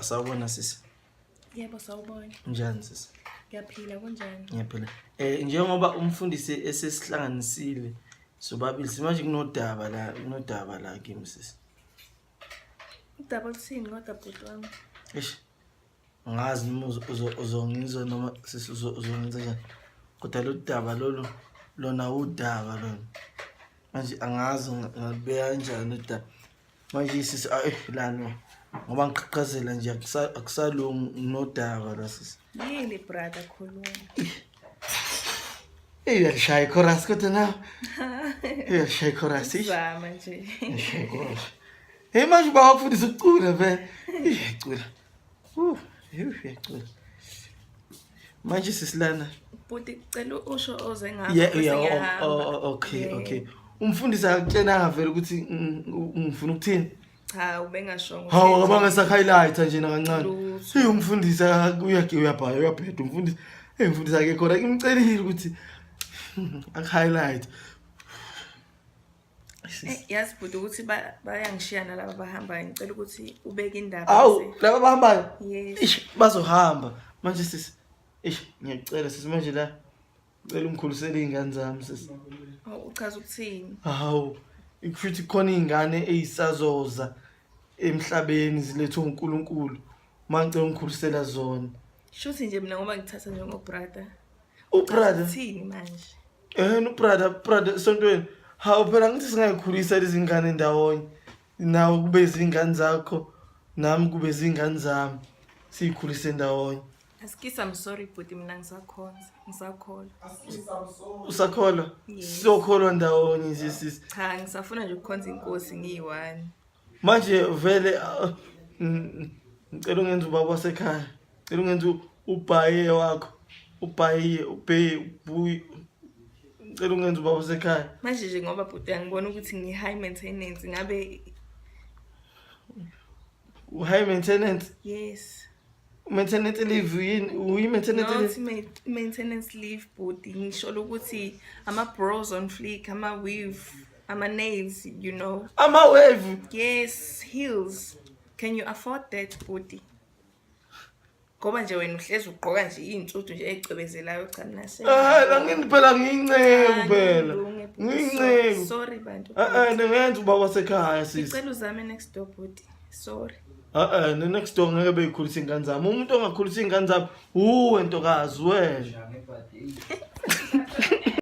Sawubona sisi. Yebo, sawubona. Njani sisi? Ngiyaphila, kunjani? Ngiyaphila. Njengoba umfundisi esesihlanganisile sobabili simanje kunodaba la kimi sisi. Udaba oluthini kodwa bhuti wami? Eish. Ngazi noma uzongizwa noma sisi uzongenza njani. Kodwa lo daba lolu lona udaba lona. Manje angazi ngalibeka kanjani udaba. Manje sisi ayi lana ngoba ngiqhaqhazela nje akusalungi nodaba la sisi. Yini brother, khuluma. Eyi uyalishaya ichorus kodwa nawe. Uyalishaya ichorus. Eish. Zama nje. Uyalishaya ichorus. Hey manje bawafundisa ukucula vele. Iyacula. Uyacula. Manje sisilana. Bhuti, cela usho oze ngapha. Yeah, bese yeah, ngiyahamba. oh, okay, Yeah. okay. Umfundisi akakutshenanga vele ukuthi ngifuna ukuthini? Cha, ubengashongo. Hawu, akabange sa-highlighter nje nakancane. Lutho. Hey umfundisi uyabhaya uyabheda umfundisi. Hey umfundisi akekho khona ngimcelile ukuthi aku-highlight. Yazi bhuti ukuthi bayangishiya nalaba abahambayo. Ngicela ukuthi ubeke indaba. Hawu, laba abahambayo. Yes. Ish, bazohamba. Manje sisi, ish, ngiyacela sisi manje la. Ngicela ungikhulisele izingane zami sisi. Oh, uchaza ukuthini? Hawu, kushuthi khona izingane ezisazoza emhlabeni zilethwe uNkulunkulu. Manje ngicela ungikhulisela zona. Shuthi nje mina ngoba ngithatha njengo brother. Ubrother, Uthini manje? No brother, brother esontweni. Hawu phela ngithi singayikhulisa lezi ngane ndawonye. Nawe kube izingane zakho, nami kube izingane zami. Siyikhulise ndawonye. Askies, I'm sorry bhuti, mina ngisakhonza, ngisakholwa. Usakholwa? Yes. Siyokholwa ndawonye nje sisi. Cha, ngisafuna nje ukukhonza inkosi ngiyi-one. Manje vele ngicela ungenze ubaba wasekhaya. Ngicela ungenze ubhaye wakho. Ubhaye, ubhe, ubuyi. Ngicela ungenze ubaba wasekhaya. Manje nje ngoba bhuti angibona ukuthi ngi-high maintenance ngabe High maintenance. Yes. Maintenance leave yini? Uyi maintenance Not leave? maintenance leave bhuti, ngisho ukuthi ama-brows on fleek, ama-weave, ama-nails. Ama weave. Yes, heels. Can you afford that bhuti? Ngoba nje wena uhlezi ugqoka nje iy'nsudu nje ey'cwebezelayo, cha mina Ah, la ngini phela ngiyinceku phela. Ngiyinceku. Sorry bantu. Eh ningenza ubaba wasekhaya sisi. Ngicela uzame next door bhuti. Sorry. Ne next door ngeke beyikhulisa ingane zami. Umuntu ongakhulisa ingane zami uwe ntokazi wena.